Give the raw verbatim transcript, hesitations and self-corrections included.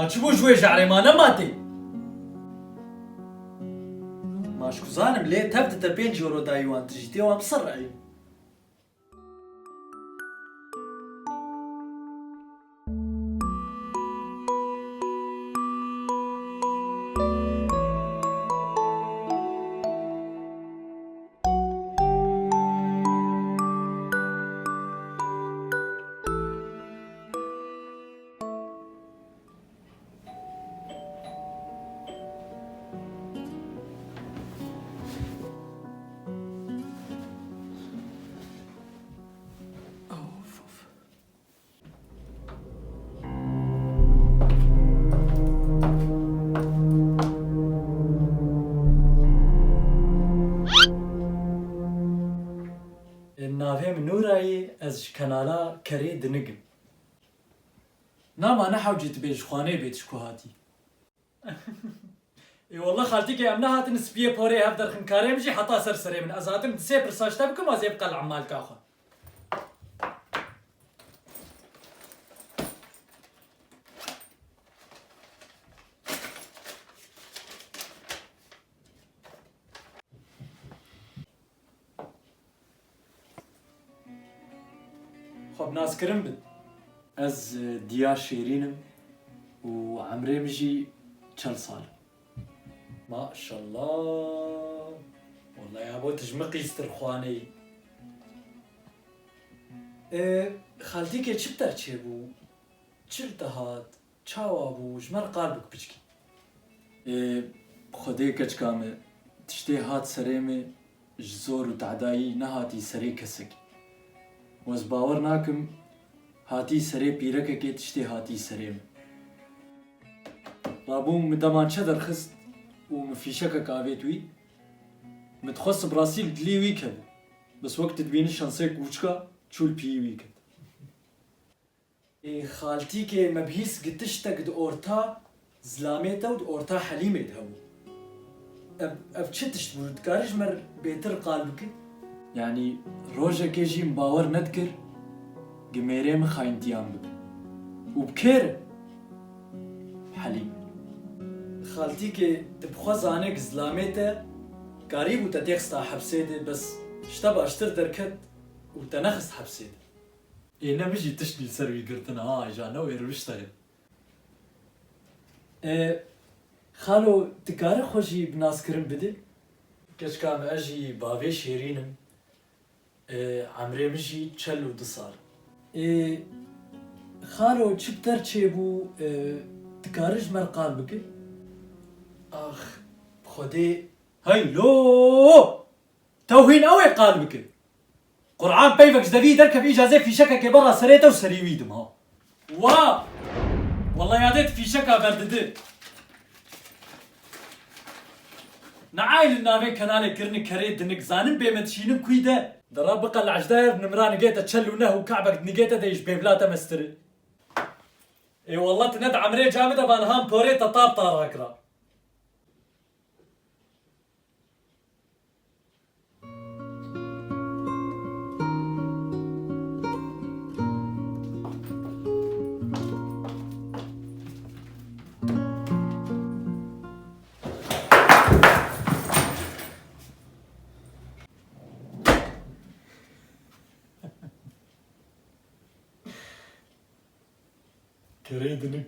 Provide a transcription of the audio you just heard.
Çi bû ji wê jehrê ma ne matê? Ma ji ku zanim lê tev dite pênc euro dayî wan tijî tê wan bi ser reyî. Navê min Nûra ye, ez ji kanala Kerê Dinig im. Nama ne hewcî tu bê ji xwanê bê tu ji ku hatî. Ê wallah xaltîkê em nehatin spiyê porê hev derxin karê min jî heta ser serê min. Ez hatim di sê pirsa ji te bikim ez ê biqel emalka xwe. Xwe bi naskirin bid. Ez, e, Diya Şêrîn im û emrê min jî çel sal e. Maşallah. Wallahî abo tu ji min qîztir xwaneyî. E, xaltîkê çi bi te re çêbû? Çi li te hat? Çawa bû? Ji me re qal bik piçkî. Ê, Xwedê keçika me, tiştê hat serê me, ji zor û tedayî nehatî serê kesekî. Û ez bawer nakim, hatî serê pîrekekê tiştê hatî serê me. Rabû min demançe derxist û min fîşekek avêt wî. Min dixwest bi rastî li dilê wî keve. Bes wek tu dibînî şensê kûçika çû li piyî wî ket. Ê, xaltîkê me bihîst gi tiştek di orta zilamê te û di orta Helîmê de hebû. Ev, ev çi tişt bû? Dikarî ji me re bêtir qal bikî? Yanî rojekê jî min bawer nedikir gi mêrê min xayîntiyan bikin. Û bi kê re? Helîm. Xaltîkê tu bi xwe zanê gi zilamê te karîbû te têxista hepsê de, bes ji te baştir derket û te nexist hepsê de. Ê ne min jî tişt li ser wî girtin ha, îja ne wê rewişte ye. E, xalo, tu kare xwe jî bi naskirin bidî? Keçika min, ez jî bavê Şêrîn im. E, emrê min jî çel û du sal. E, xalo, çi bi te re çêbû, e, tu kare ji me re qal bike? Ax, bi Xwedê. Hey lo! Tewhîn ew ê qal bike. Qur'an peyvek ji devî derkev îca zê fîşekekê berra serê te û serî wî dim ha. Wa! Wallahî yadê tu fîşeka berdidi. Neay li navê kenalê kirini kerê dinik zanin bê me dişînin kuî de. Dera biqel ecdayer nimra nigê te çel û neh û kabek nigê te de ji bêvla te mestir. Ê wallah tu ne di emrê camê de van han porê te tab ta rakira. Kerê dinik.